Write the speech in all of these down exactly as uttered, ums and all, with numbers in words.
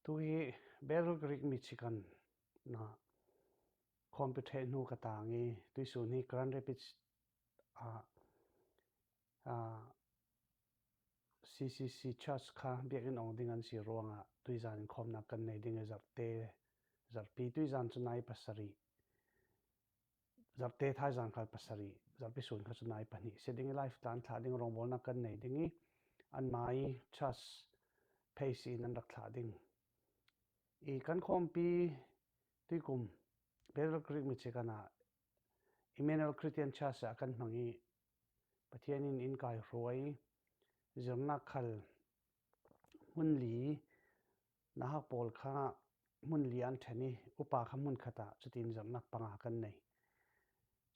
Tu hi Battle Creek, Michigan na khawmpi ṭheh hnu ka tang i, tuisun hi Grand Rapids a, a, C C C Church kha biakinn awng ding an si ruangah tuizan inkhawmna kan nei ding i, zarhte, zarhpi tuizan chu nai pasarih, zarhte thaizan khal pasarih, zarhpi sun kha chu nai pahnih si ding i, live tlan thlah ding, rawngbawlna kan nei ding i, anmai church phei si in an rak thlah ding i. Kan khawmpi tuikum Battle Creek, Michigan ah Emmanuel Christian Church ah kan hmang i, Pathian in in kaihruai, zirnak khal hmun li, nauhak pawl kha hmun li an ṭhen i, upa kha hmun khat ah, cutin zirnak panga kan nei.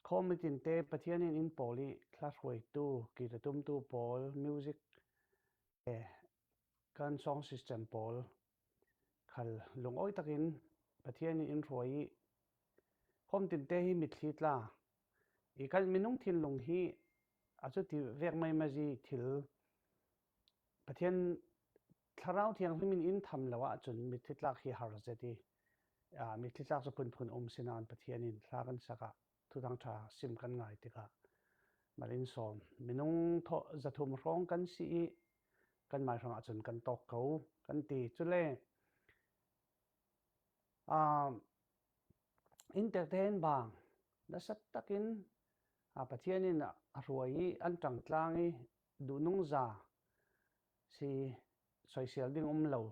Khawm i tinte Pathian in in pawl i, hla hruaitu, guitar tumtu pawl, music, eh, kan sound system pawl khal lungawi takin Pathian in in hruai i, khawm tinte hi mitthli tla i, kan minung thinlung hi a cuti vek maimazi thil Pathian Thlarau Thianghlim in in tham lo ahcun mitthli tlak hi har zet i, a, mitthli tlak cu phunphun um si nain Pathian in hla kan sak ah, Thuthang ṭha sim kan ngai tikah malin sawm minung thawh zathum hrawng kan si i, kanmai hrangah cun kan tawk ko kan ti. Cule, aa, inntekte in bang nasa takin, aa, Pathian in a hruai i, an ṭangtlang i, duhnungza si, soisel ding um lo,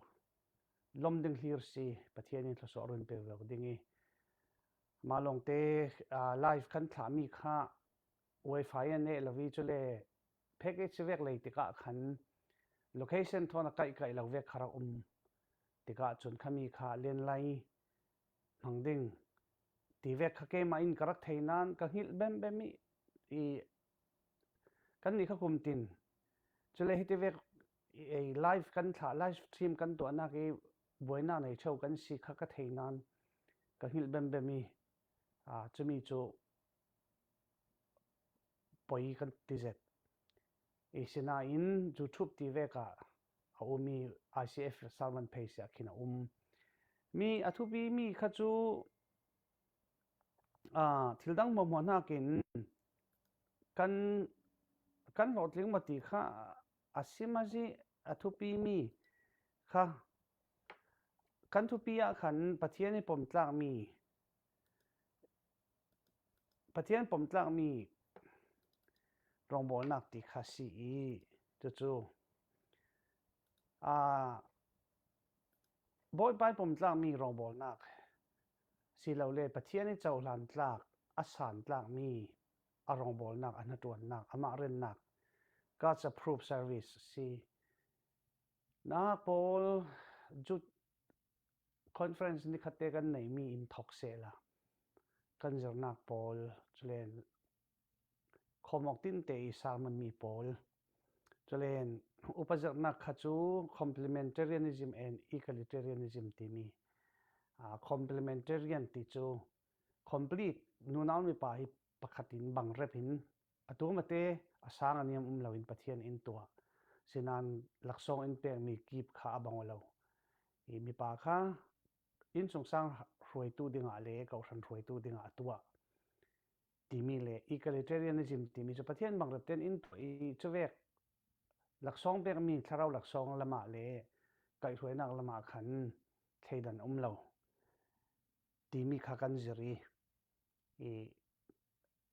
lawm ding hlir si, Pathian in thluasuah run pe lo ding i, mah lawngte, aa, live kan thlahmi kha wifi an neh lo i, cule package vek lei tikah khan location thawn a kaihkaih lo vek kha rak um tikah cun khami kha landline hmang ding ti vek kha keimah in ka rak thei nain ka hngilh bembem i, i, kannih kha kum tin, cule hiti vek i, ei, live kan thlah, live stream kan tuahnak i buainak nei ṭheu kan si kha ka thei nain ka hngilh bembem i, aa, cumi cu poi kan ti zet. I sinain YouTube ti vek ah a um i, I C F sermon page ah khin a um. Mi a thupi mi kha cu, aa, thil dang hmuahhmuah hnakin kan, kan hlawhtling maw ti kha a si maw si, a thupi mi kha kan thupi ah khan Pathian i pomtlakmi, Pathian pomtlakmi rawngbawlnak ti kha si i, cucu, aa, Bawipa i pomtlakmi rawngbawlnak si lo le Pathian i cohlan tlak, a san tlakmi a rawngbawlnak, a hnaṭuannak, amah rennak, God's approved service si. Nauhak pawl, youth conference nikhatte kan neihmi in thok sehla, kan zirnak pawl, culen khawmawk tinte i sermon mi pawl, culen upa zirnak kha cu complementarianism and egalitarianism timi, aa, complementarian ti cu complete nunau mipa hi pakhat in bangrep in a tuamate a sang a niam um loin Pathian in tuah. Sinain laksawng in pekmi kip kha a bang aw lo. I mipa kha innsungsang hruaitu dingah le kohhran hruaitu dingah a tuah timi le egalitarianism timi cu Pathian bangrep tein in tuah i, cuvek laksawng pekmi thlarau laksawng lamah le kaihhruainak lamah khan thleidan a um lo timi kha kan zir i, i,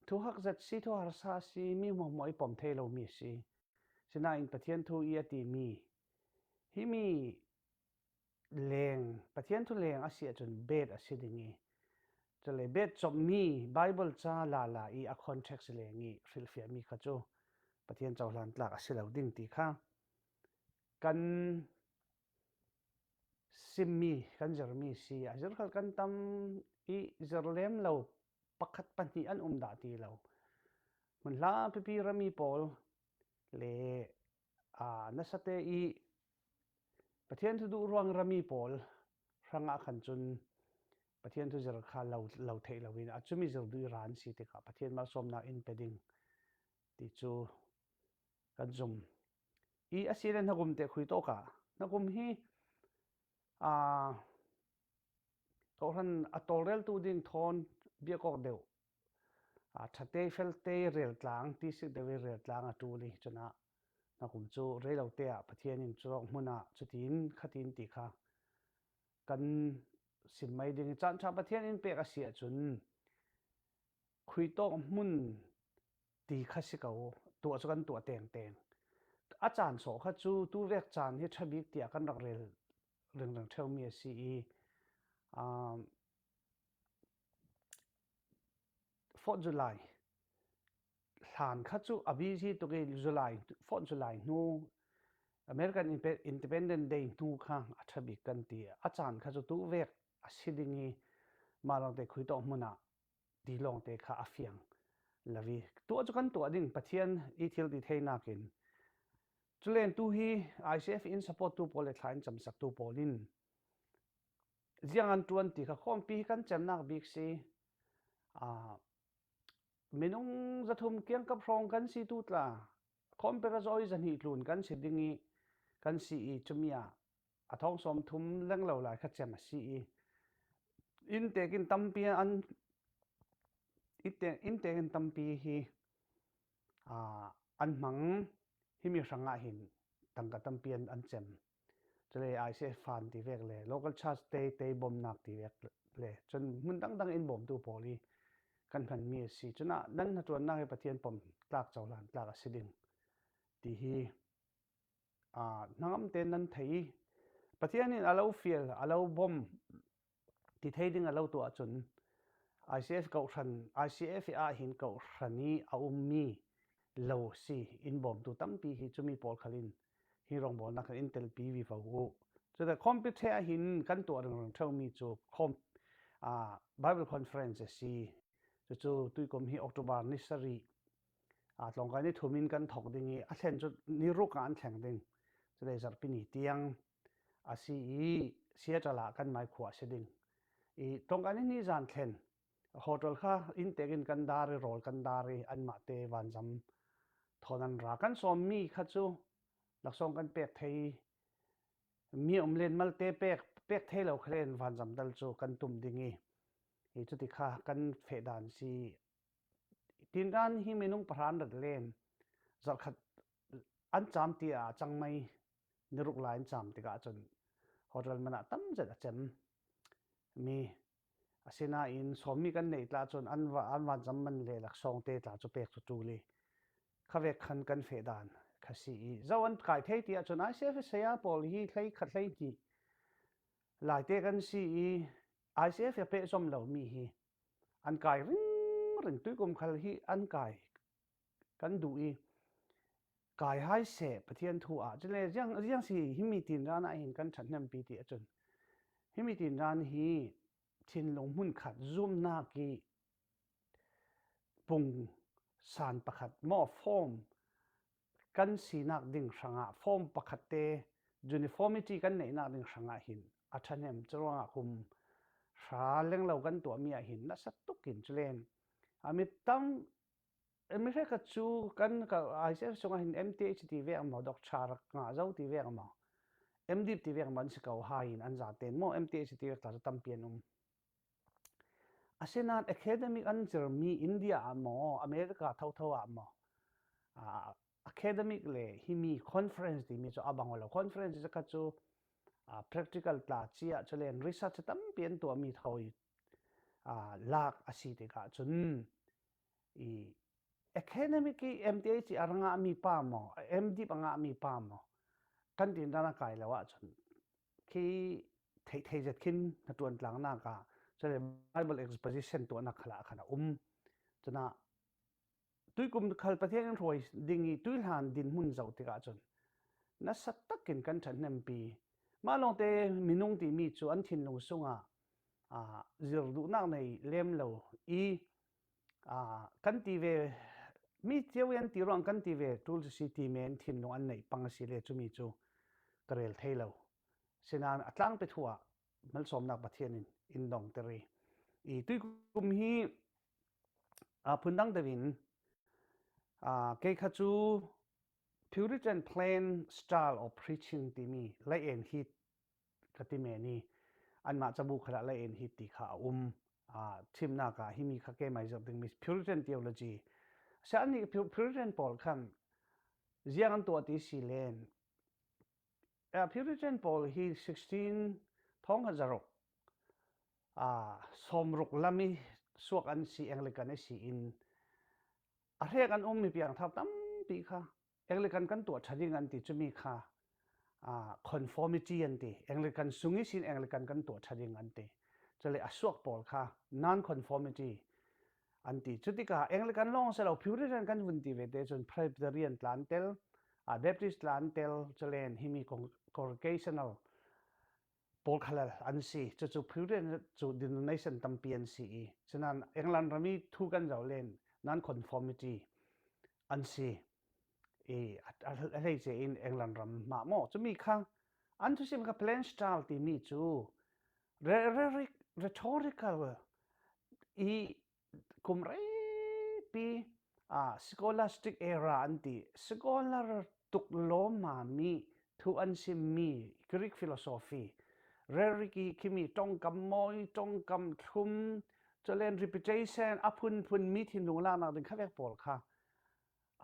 thuhak zet si, thuharsa si, mi hmuahhmuah i pom thei lomi si. Sinain Pathian thu i a timi, himi leng, Pathian thu leng a si ahcun bet a si ding i, cule bet copmi Bible ca lala i a context leng i hrilhfiahmi kha cu Pathian cohlan tlak a si lo ding ti kha kan simmi, kan zirmi si. A zir khal kan tam i, zir lem lo pakhat pahnih an um dah ti lo. Hmunhla pipi rami pawl le, aa, nasate i Pathian thu duh ruang rami pawl hrangah khan cun Pathian thu zir kha lo, lo theih loin a cumi zir duh i ran si tikah Pathian malsawmnak in pe ding ti cu kan zum i, a si le hnakum te khui tawk ah, hnakum hi, a, kohhran a tawlreltu ding thawn biakawk deuh, a, ṭhatei feltei rel tlang, tisik deuh i rel tlang a ṭul i, cunah nakum cu rei lote ah Pathian in curawk hmunah cutin khatin ti kha kan sim mai ding i, caan ṭha Pathian in pek a si ahcun khuitawk hmun ti kha si ko, tuah cu kan tuah tengteng. A caan sawh kha cu tuvek caan hi ṭha bik tiah kan rak rel ringring ṭheumi a si i, um, Fourth July hlan kha cu a busy tuk i, July, Fourth July hnu, American Inpe-, Independence Day hnu kha a ṭha bik kan ti. A caan kha cu tuvek a si ding i, mah lawngte khuitawk hmun ah ti lawngte kha a fiang lo i, tuah cu kan tuah ding, Pathian i thil ti theinak in. Culen tu hi I C F in support tu pawl le thla in camsaktu pawl in ziang an ṭuan ti kha khawmpi hi kan cemnak bik si. Aa, minung zathum kiangkap hrawng kan si tu tla, khawmpi razawi zahnih tlun kan si ding i, kan si i, cumi ah a thawng sawmthum lenglo lai kha cem a si i, inntek in tampi an, inntek, inntek in tampi hi, aa, an hmang, himi hrangah hin tangka tampi an, an cem. Cule I C F fund ti vek le local church te, te bawmnak ti vek le, cun hmun dangdang in bawmtu pawl i kan hmanmi a si. Cunah nan hnaṭuannak hi Pathian pom tlak, cohlan tlak a si ding ti hi, aa, hnangam tein nan thei i, Pathian in a lo fial, a lo bawm ti thei ding a lo tuah ahcun I C F kohhran, I C F ah hin kohhran i a ummi lo si in bawmtu tampi hi, cumi pawl khal in hi rawngbawlnak kan in telpi vivo u. Cule khawmpi ṭhe ah hin kan tuah ringring ṭheumi cu khawm, aa, Bible Conference a si. Cucu tuikum hi October ni sarih, aa, tlawngkai ni thum in kan thawk ding i, a thlen cu ni ruk ah an thleng ding. Cule zarhpi ni tiang a si i, Seattle ah kan mai khua a si ding i, tlawngkai ni hnih zan thlen hotel kha inntek in kan dar i, rawl kan dar i, anmahte vanzam thawn an ra. Kan sawmmi kha cu laksawng kan pek thei, mi a um len malte pek, pek thei lo khalen vanzam tal cu kan tum ding i, i cuti kha kan feh dan si. Tinran hi minung pahra an rat len, zarhkhat an cam ti ah a cang mai, ni ruk lai an cam tikah cun hotel man ah tam zet a cem mi. Asinain sawmmi kan neih tla cun an va-, an vanzam man le laksawngte tla cu pek cu ṭul i, khavek khan kan feh dan kha si i, zo an kai thei ti ahcun I C F saya pawl hi hlei khat hlei hnih laite kan si i, I C F a pehzom lomi hi an kai ringring, tuikum khal hi an kai kan duh i, kai hai seh Pathian thu ah. Cule ziang, ziang si himi tinran ah hin kan ṭhathnempi ti ahcun, himi tinran hi thinlung hmunkhat zumhnak i pungsan pakhat maw, form kan sinak ding hrangah, form pakhatte uniformity kan neihnak ding hrangah hin a ṭhahnem. Curuangah kum hra lenglo kan tuahmi ah hin nasa tukin culen a mi tam, mi hrekkhat cu kan, ka, I C F sungah hin M T H ti vek maw, doctor rak ngah zo ti vek maw, M Div ti vek maw an si ko hai in an zaten maw, M T H ti vek tla cu tampi an um. Asinain academic an zirmi India ah maw, America thotho ah maw, aa, academic le himi conference timi cu a bang aw lo. Conference kha cu, aa, practical tla cia, culen research tampi an tuahmi thawi, aa, lak a si tikah cun i academic i M T H a ra ngahmi pa maw, M Div a ngahmi pa maw, kan tinran a kai lo ahcun khi theih thei zet khin hnaṭuan tlangnak ah, cule Bible exposition tuahnak khalah khan a um. Cunah tuikum khal Pathian in hruai ding i tuihlan dinhmun zoh tikah cun nasa takin kan ṭhathnempi. Mah lawngte minung timi cu an thinlung sungah, aa, zir duhnak nei lem lo i, aa, kan ti ve, mi cio i an ti ruang kan ti ve, ṭul cu si ti men thinlung an neih pang a si le cumi cu ka rel thei lo. Sinain a tlangpi thu ah malsawmnak Pathian in in dongter i, i tuikum hi, aa, phundang deuh in, aa, kei kha cu Puritan Plain Style of Preaching timi lai en hi ka ti men hi. Anmah cabu khalah lei en hi ti kha a um. Aa, thimnak ah himi kha keimah i zirh ding mi Puritan theology. Sia anni Pu-, Puritan pawl khan ziang an tuah ti si len. Aa, Puritan pawl hi sixteen thawng khat zaruk, aa, sawmruk lam i suak an si, Anglican i si in a hrek an um mi piangthar tampi kha Anglican kan tuah ṭha ding an ti, cumi kha, aa, conformity an ti. Anglican sung i sin Anglican kan tuah ṭha ding an ti. Cule a suak pawl kha non-conformity an ti. Cutikah Anglican lawng si lo, Puritan kan vun ti ve te cun Presbyterian tla an tel, aa, Baptist tla an tel, culen himi con-, congregational pawl khalal an si. Cucu Puritan cu denomination tampi an si i, cunan England ram i thu kan zoh len non-conformity an si i, a, a, a hleice in England ram mah maw? Cumi kha an thusim kha plain style timi cu re-, rhetoric, rhetorical i kum reipi, aa, scholastic era an ti. Scholar tuk lawmami thu an simmi Greek philosophy, rhetoric i khimi ṭongkam mawi, ṭongkam thlum, culen repetition, a phunphun mi thinlung laknak ding kha vek pawl kha,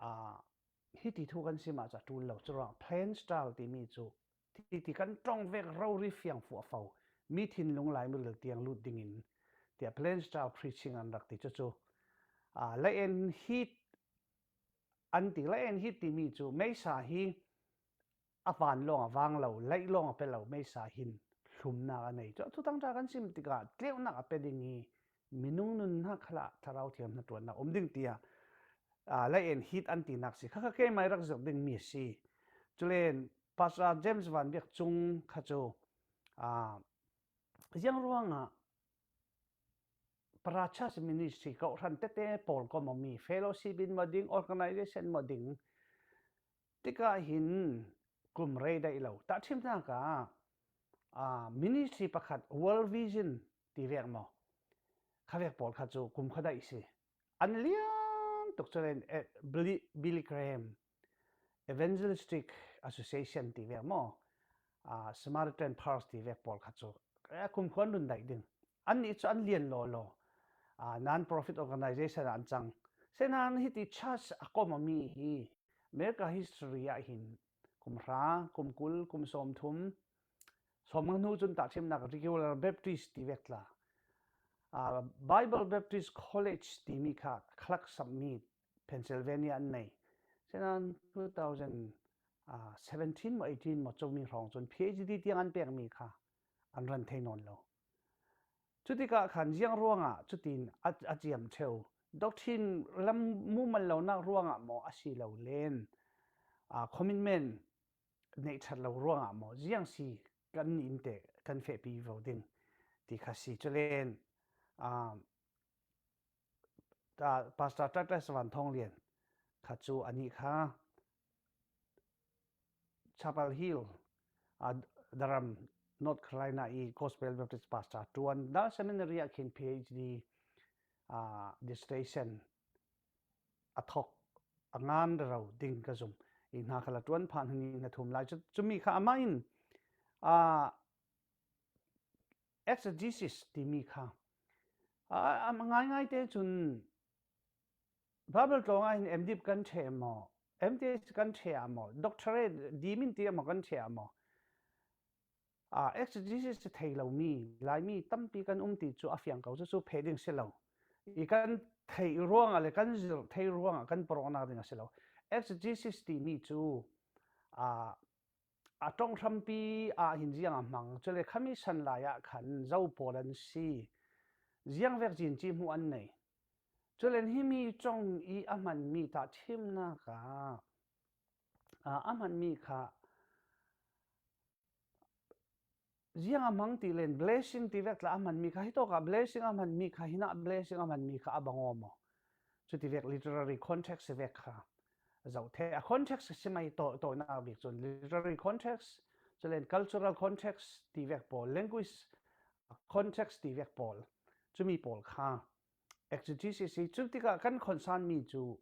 aa, hiti thu kan sim ah cu a ṭul lo. Curuangah plain style timi cu titi kan ṭong vek rori fiang fuahfo, mi thinlung lai miril tiang lut dingin tiah plain style preaching an rak ti. Cucu, aa, lei en hit an ti. Lei en hit timi cu meisa hi a van lawng a vang lo, lei lawng a pe lo meisa hin hlumnak a nei. Cu a thutang ṭha kan sim tikah tleuhnak a pe ding i minung nunnak khalah Thlarau Thiang hnaṭuannak um ding tiah, aa, lei en hit an tinak si. Kha kha keimah i rak zirh ding mi a si. Culen Pastor James Van Biak Cung kha cu, aa, ziang ruangah parachurch ministry, kawhhran tete pawl kawm awmi fellowship in maw ding, organization maw ding, tikah hin kum rei daih lo. Tahṭhimnak ah, aa, ministry pakhat, World Vision ti vek maw? Kha vek pawl kha cu kum kha daih si. An lian tuk culen, eh, Billy, Billy Graham Evangelistic Association ti vek maw? Aa, Samaritan Purse ti vek pawl kha cu, eh, kumkhua an run daih ding. Annih cu an lian lawlaw, aa, non-profit organization ah an cang. Sinain hiti church a kawm awmi hi America history ah hin kum hra, kum kul, kum sawmthum, sawmnga hnu cun tahṭhimnak regular Baptist ti vek tla, aa, Bible Baptist College timi kha khalak sapmi Pennsylvania an nei. Sinain two thousand seventeen maw eighteen maw cumi hrawng cun PhD tiang an pekmi kha an ran thei nawn lo. Cutikah khan ziang ruangah cutin a, a ciam ṭheu? Doctrine lam mumal lonak ruangah maw a si lo len, aa, commitment neih ṭhat lo ruangah maw, ziang si kan nih in teh kan fehpi vo ding ti kha si. Culen, aa, ta, Pastor Douglas Van Thawng Lian kha cu anih kha Chapel Hill, aa, Durham, North Carolina i Gospel Baptist Pastor ṭuan, Dal Seminary ah khin PhD, aa, dissertation a thawk a ngan rero ding ka zum. I hna kha la ṭuan phan hni hna thum lai cu, cumi kha amah in, aa, exegesis timi kha, aa, a ngaingai te cun Bible tlawng ah hin M.Div kan ṭheh maw, M.Th kan ṭheh ah maw, doctorate dimin ti ah maw kan ṭheh ah maw? Aa, exegesis thei lomi Laimi tampi kan um ti cu a fiang ko, cucu pheh ding si lo. I kan theih ruangah le kan zirh thei ruangah kan porawhnak ding a si lo. Exegesis timi cu, aa, a ṭong hrampi ah hin ziang a hmang, cule khami san lai ah khan zo pawl an si, ziang vek cin ci hmuh an nei. Cule himi ṭong i a hmanmi tahṭhimnak ah, aa, a hmanmi kha ziang a hmang ti len blessing ti vek tla a hmanmi kha, hitawk ah blessing a hmanmi kha, hinah blessing a hmanmi kha a bang aw maw? Cuti vek literary context vek kha zoh the. A context si mai tawh, tawhnak bik cun literary context, culen cultural context ti vek pawl, language context ti vek pawl, cumi pawl kha exegesis hi. Cutikah kan concern mi cu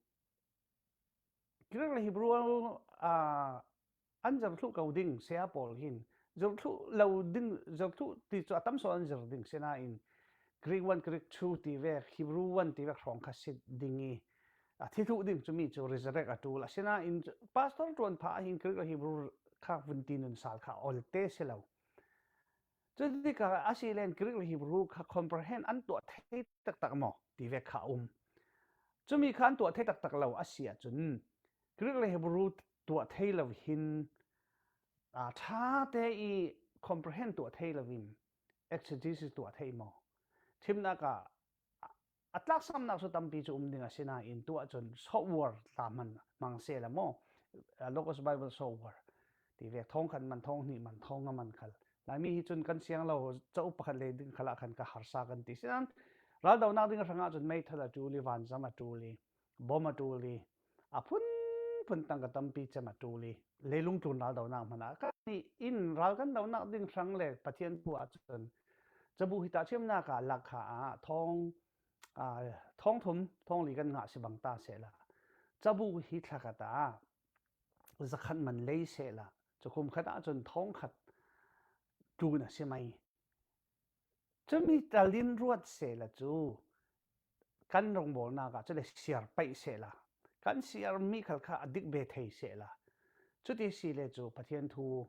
Greek le Hebrew, aa, an zirh thluh ko ding saya pawl hin zir thluh lo ding, zir thluh ti chu a tam sawn an zir ding sinain, Greek one, Greek two ti vek, Hebrew one ti vek hrawng kha si ding i, a thi thluh ding chu mi chu resurrect a ṭul. Asinain pastor ṭuan pha ahin Greek le Hebrew kha vun ti nun sal kha a olte si lo. Chu tikah a si len Greek le Hebrew kha comprehend an tuah thei taktak maw ti vek kha a um. Chumi kha an tuah thei taktak lo a si ahcun Greek le Hebrew tuah thei lo hin, aa, ṭhate i comprehend tuah thei lo in exegesis tuah thei maw? Ṭhimnak ah a tlaksamnak cu tampi cu um ding a si nain tuah cun software tla man hmang seh la maw? A Logos Bible software ti vek thawng khat man, thawng hnih man, thawng nga man khal. Laimi hi cun kan siang lo, cauk pakhat lei ding khalah khan ka harsa kan ti. Sinan raldonak ding hrangah cun meithal a ṭul i, vanzam a ṭul i, bom a ṭul i, a phunphun tangka tampi cem a ṭul i, leilung tlun raldonak hmanah kan nih in ral kan donak ding hrang le Pathian thu ahcun cabu hi tahṭhimnak ah lakha ah thawng, aa, thawng thum, thawng li kan ngah si bang ta sehla, cabu hi thlakhat ah zakhat man lei sehla, cu kum khat ahcun thawng khat tlun a si mai. Cumi talin ruat sehla cu kan rawngbawlnak ah cule siar paih sehla, kan siarmi khal kha a dik ve thei sehla, cuti si le cu Pathian thu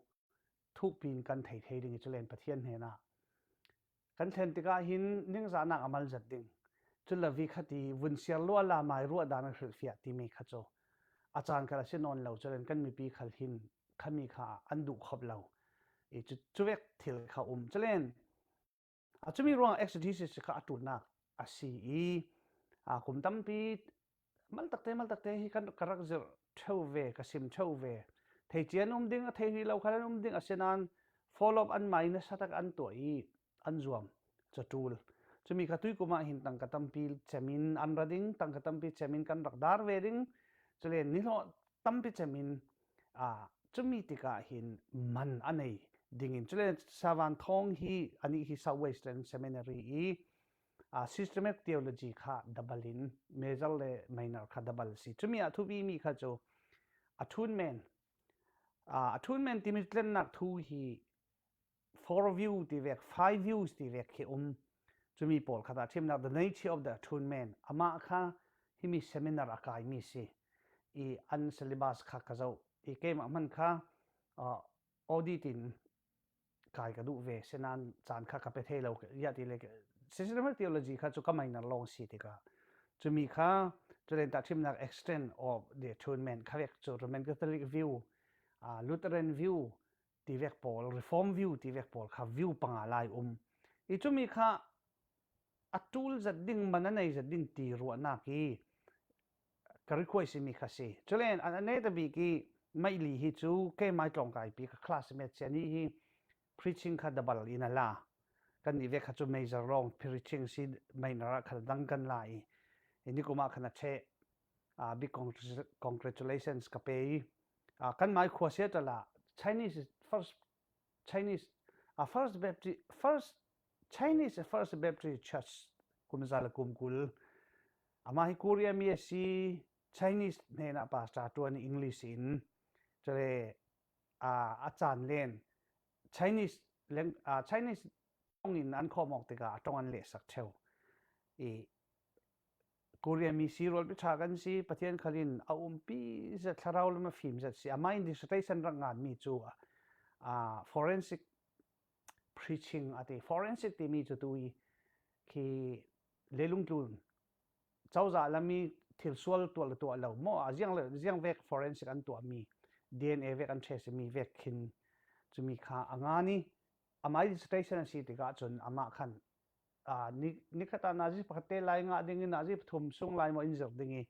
thukpi in kan thei thei ding i, culen Pathian hnenah kan thlen tikah hin ningzahnak a mal zat ding. Cule vi khat i vun siar lua la mai ruah dan a hrilhfiah timi kha cu a caan khal a si nawn lo, culen kan mipi khal hin khami kha an duh khop lo i, cu, cuvek thil kha um. Culen a cumi ruangah exegesis kha a ṭulnak a si i, aa, kum tampi maltakte, maltakte hi kan, ka rak zirh ṭheu ve, ka sim ṭheu ve. Thei cian um ding, a thei hrih lo khal an um ding, asinain follow up an mai nasa tak an tuah i an zuam cu a ṭul. Cumi kha tuikum ah hin tangka tampi cemin an ra ding, tangka tampi cemin kan rak dar ve ding. Cule nihlawh tampi cemin, aa, cumi tikah hin man a nei dingin, cule Savan Thawng hi, anih hi Southwestern Seminary i, aa, systematic theology kha double in, major le minor kha double si. Cumi ah thupi mi kha cu atonement, aa, atonement timi tlennak thu hi four view ti vek, five views ti vek hi um. Cumi pawl khat ah ṭhimnak, the nature of the atonement, amah kha himi seminar a kaimi si i, an syllabus kha ka zoh i, keimah hman kha, aa, audit in kai ka duh ve, sinan caan kha ka pe thei lo, ya ti le, systematic theology kha cu ka minor lawng si tikah, cumi kha, culen tahṭhimnak extent of the atonement kha vek cu Roman Catholic view, aa, Lutheran view ti vek pawl, Reform view ti vek pawl kha view panga lai um i, cumi kha a ṭul zat ding, man a nei zat ding ti ruahnak i ka request mi kha si. Culen a, a netabik i Maili hi cu keimai tlawngkaipi ka classmate si, anih hi preaching kha double in a la. Kan nih vek kha cu major lawng preaching si, minor ah khan dang kan la i, i nikum ah khan a ṭheh, aa, big congratulations ka pe i, aa, kan mai khua siat a la, Chinese first Chinese, a First Baptist, First Chinese First Baptist Church, kum za le kum kul. Amah hi Korea mi a si, Chinese hnenah pastor ṭuan English in, cule, a, a caan len Chinese leng-, a, Chinese ṭong in an khawm awk tikah a ṭong an lehsak ṭheu. I, Korea mi si rualpi ṭha kan si, Pathian khal in a umpi zet, thlarau lam a fim zet si. Amah in dissertation rak nganmi cu, a, forensic preaching a ti. Forensic timi cu tu i khi leilung tlun cozah lam i thil sual tuah le tuah lo maw, a ziang le, ziang vek forensic an tuahmi, D N A vek an test mi vek khin cumi kha a ngan i, amah dissertation a si tikah cun amah khan, aa, ni, nikhat ah nazi pakhat te lai ngah ding i, nazi pathum sung lai maw in zirh ding i,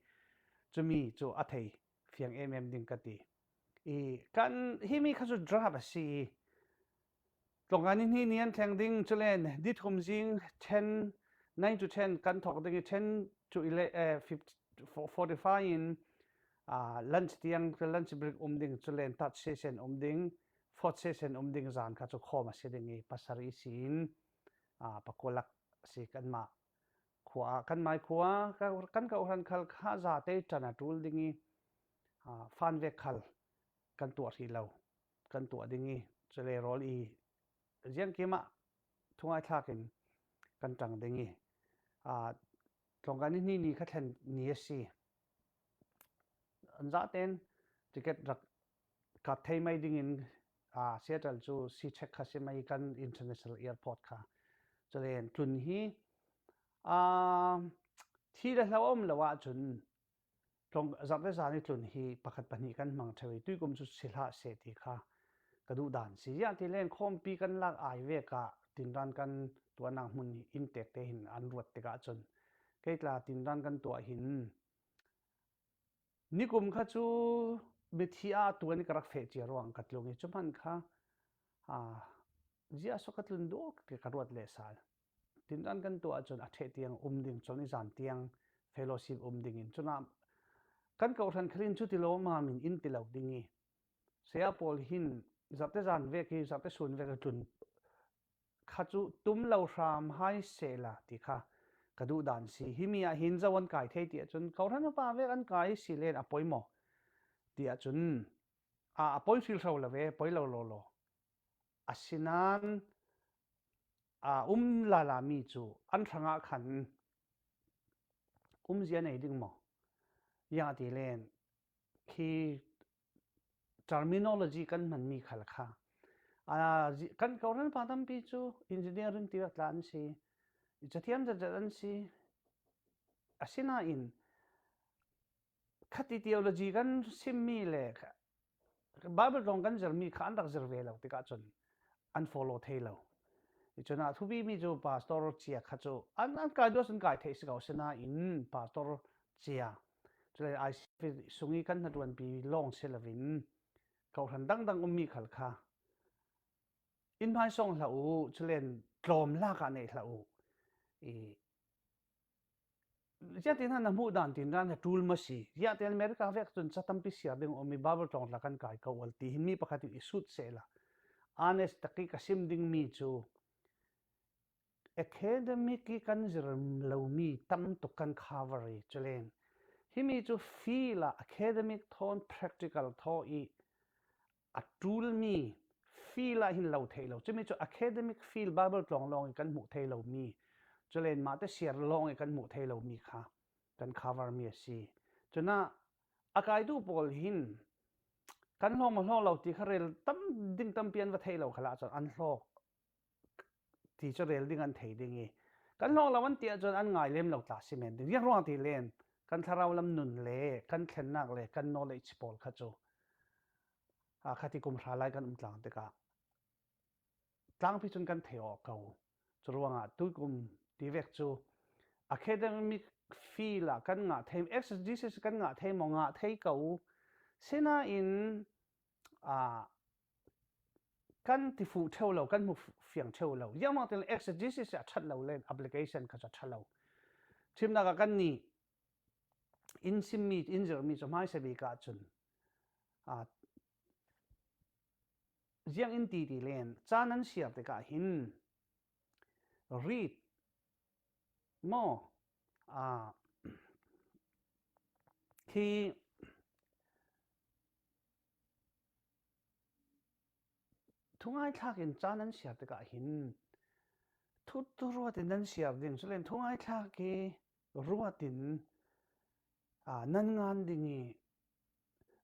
cumi cu a thei fiang em em ding ka ti. I kan, himi kha cu draft a si i, tlawngkai ni hnih ni an thleng ding, culen ni thum zing ten, nine to ten kan thawk ding i, ten to eleven, eh, fifty, forty-five in, aa, lunch tiang, lunch break um ding, culen third session um ding, fourth session um ding, zan kha cu khawm a si ding i, pasarih si in, aa, pakua lak si kanmah khua ah, kanmai khua, ka, kan kohhran khal kha zate ṭan a ṭul ding i, aa, fan vek khal kan tuah hrih lo, kan tuah ding i, Cule rawl i ziangkimah thungaithlakin kan ṭang ding i, aa, tlawngkan ni hni ni kha thlen ni a si. An zahten ticket rak kap thei mai dingin, aa, Seattle chu C check kha si mai kan international airport kha. Cule tlun hi, aa, thi le hlo a um lo ahcun, tlawng-, zarhte zan i tlun hi pakhat pahnih kan hmang ṭheu i, tuikum cu si hlah seh ti kha ka duh dan si. Ziah ti len khawmpi kan lak ai vek ah tinran kan tuahnak hmun hi inntek te hin an ruat tikah cun kei tla tinran kan tuah hin nikum kha cu mithi ah tuan i ka rak feh cia ruang ka tlung i, cu hmanh kha, aa, ziah so ka tlun duak ti ka ruat leh sal. Tinran kan tuah ahcun a ṭheh tiang um ding, cun i zan tiang fellowship um ding in, cunah kan kohhran khal in cu ti lo, mah min in ti lo ding i, saya pawl hin zarhte zan vek i, zarhte sun vek a tlun kha cu tum lo hram hai sehla ti kha ka duh dan si. Himi ah hin zo an kai thei ti ahcun, kohhran upa vek an kai si len a poimaw ti ahcun, a, a poi hrilhro lo ve, poi lo law law. Asinain, aa, um lala mi cu an hrangah khan umzia nei ding maw? Ziah ti len khi terminology kan hmanmi khal kha, aa, zi-, kan kohhran pa tampi cu engineering ti vek tla an si, i cathiam zetzet an si. Asinain khati theology kan simmi le kha-, Bible tlawng kan zirmi kha an rak zir ve lo tikah cun an follow thei lo. I cun ah thupi mi cu pastor cia kha cu an, an kai duh sun kai thei si ko, sinain pastor cia, cule I C F sung i kan hnaṭuanpi lawng si loin kohhran dangdang ummi khal kha in hmaisawng hlah u, culen tlawm lak ah neih hlah u. I, ziah ti hna na hmuh dan tinran a ṭul maw si? Ziah ti America vek cun ca tampi siar ding a um i Bible tlawng tla kan kai ko ual ti hin mi pakhat in i sut sehla, honest tak i ka sim dingmi cu academic i kan zir lomi tam tuk kan cover i, culen himi cu field ah academic thawn practical thaw i a ṭulmi field ah hin lo theih lo. Cumi cu academic field Bible tlawng lawng i kan hmuh thei lomi, culen mahte siar lawng i kan hmuh thei lomi kha kan cover mi a si. Cunah a kaitu pawl hin kan hlawm a hlawm lo ti kha rel tam ding tampi an va theih lo khalah cun an hlawk ti cu rel ding an thei ding i, kan hlawk lo an ti ahcun an ngai lem lo tla si men ding. Ziang ruang ti len kan thlarau lam nun le kan thlennak le kan knowledge pawl kha cu, aa, khati kum hra lai kan um tlang tikah tlangpi cun kan thei awk ko. Cu ruangah tuikum ti vek cu academic field ah kan ngah thei, exegesis kan ngah thei maw? Ngah thei ko. Sinain, aa, kan ti fuh ṭheu lo, kan hmu fiang ṭheu lo. Ziangmah tiang exegesis a ṭhat lo len application kha cu a ṭha lo. Thimnak ah kannih in simmi, in zirhmi cu hmaisa bik ah cun, aa, ziang in ti ti len ca nan siar tikah hin read maw? Aa, khi thungaithlak in ca nan siar tikah hin thu, thu ruat in nan siar ding, culen thungaithlak i ruat in, aa, nan ngan ding i,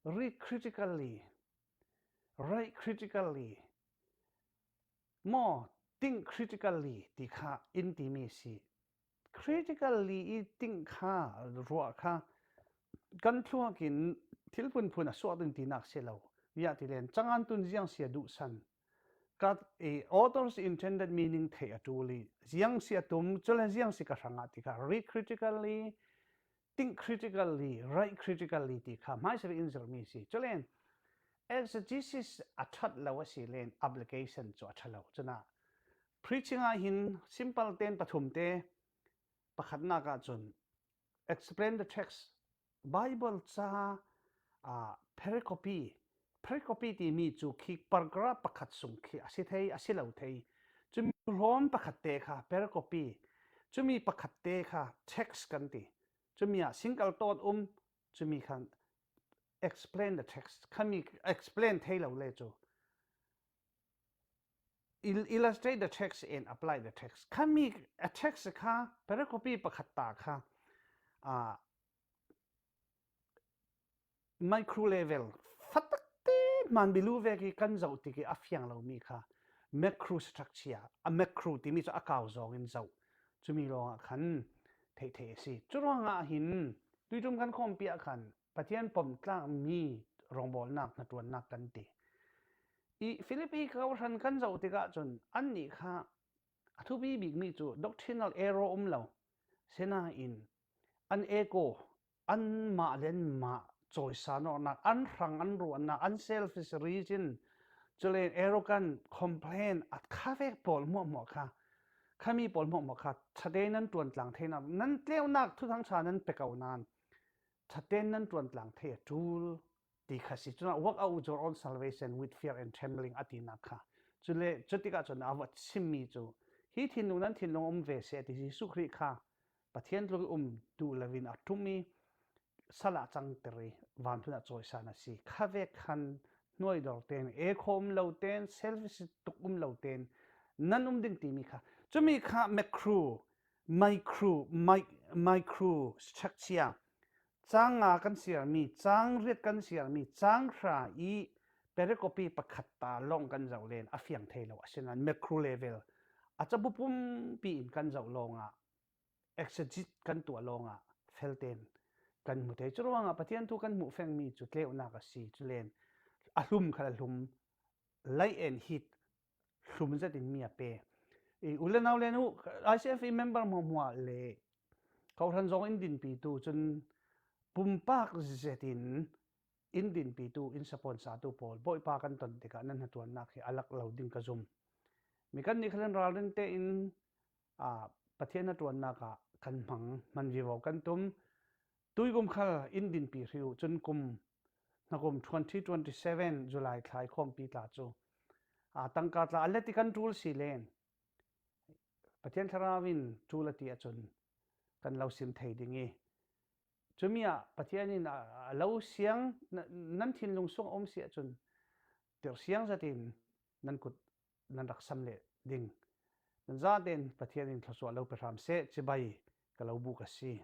read critically, write critically, maw, think critically ti kha in timi a si. Critically i think kha, ruah kha kan thluak in thil phunphun a suak ding tinak si lo. Ziah ti len, cangan tun ziang si a duhsan, ka, i, author's intended meaning theih a ṭul i, ziang si a tum, culen ziang si ka hrangah ti kha read critically, think critically, write critically ti kha hmaisa in zirhmi a si. Culen exegesis a ṭhat lo a si len application cu a ṭha lo. Cunah preaching ah hin simple ten pathum te, pakhatnak ah cun explain the text, Bible ca, aa, pericope, pericope timi cu khi paragraph pakhat sung khi a si thei, a si lo thei. Cumi hlawm pakhat te kha pericope, cumi pakhat te kha text kan ti. Cumi ah single thought um, cumi khan explain the text, khami explain thei lo le cu Il- illustrate the text and apply the text. Khami a text kha, pericope pakhat ta kha, a, micro level, fatakte manbilu vek i kan zoh tik i a fiang lo mi kha macro structure, a macro timi chu a kau zawng in zoh. Chumi lawngah khan theih theih a si. Churuangah hin tuitum kan khawmpi ah khan Pathian pom tlak mi rawngbawlnak, hnaṭuannak kan ti. I Philippi kohran kan zoh tikah cun annih kha a thupi bikmi cu doctrinal error um lo. Sinain an ego, anmah le anmah cawisa nawknak, an hrang, an ruahnak, an selfish reason, cule arrogant, complain, a khavek pawl hmuahhmuah kha, khami pawl hmuahhmuah kha ṭhate nan ṭuantlang theinak, nan tleunak thuthang ṭha nan pe ko nain ṭhate nan ṭuantlang thei a ṭul ti kha si. Cunah work out your own salvation with fear and trembling a tinak kha. Cule cutikah cun a va chimmi cu, hi thinlung nan thinlung um ve seh a ti. Jesuh Khrih kha Pathian tluk i um duh loin a ṭum i sal ah cangter i vanthun ah cawisa na si. Khavek khan hnuaidor ten, ego um lo ten, selfish tuk um lo ten nan um ding timi kha. Cumi kha macro, micro, mic- micro structure, cang nga kan siarmi, cang riat kan siarmi, cang hra i pericope pakhat ta lawng kan zoh len a fiang thei lo. Asinain macro level a cabu pumpi in kan zoh lawngah, exegete kan tuah lawngah fel ten kan hmu thei. Curuangah Pathian thu kan hmuh fengmi cu tleunak a si. Culen a hlum khat a hlum, light and heat, hlum zetin mi a pe. I u le nau le nu, I C F i member hmuahhmuah le kohran zawng in dinpitu cun pumpak zetin in dinpitu, in sapuansatu pawl, Bawipa kan ton tikah nan hnaṭuannak hi a lak lo ding ka zum. Mi kan nih khal in ralring tein, aa, Pathian hnaṭuannak ah kan hmang, hman vivo kan tum. Tuikum khal in dinpi hri uh, cun kum, hnakum twenty twenty-seven July thlai khawmpi tla cu, aa, tangka tla a let i kan ṭul si len Pathian Thlarau in ṭul a ti ahcun kan lo sim thei ding i, cumi ah Pathian in a, a lo siang, na- nan thinlung sung a um si ahcun tirhsiang zetin nan kut nan rak sam leh ding. Nan zaten Pathian in thluachuah lo pe hram seh, cibai ka lo buk a si.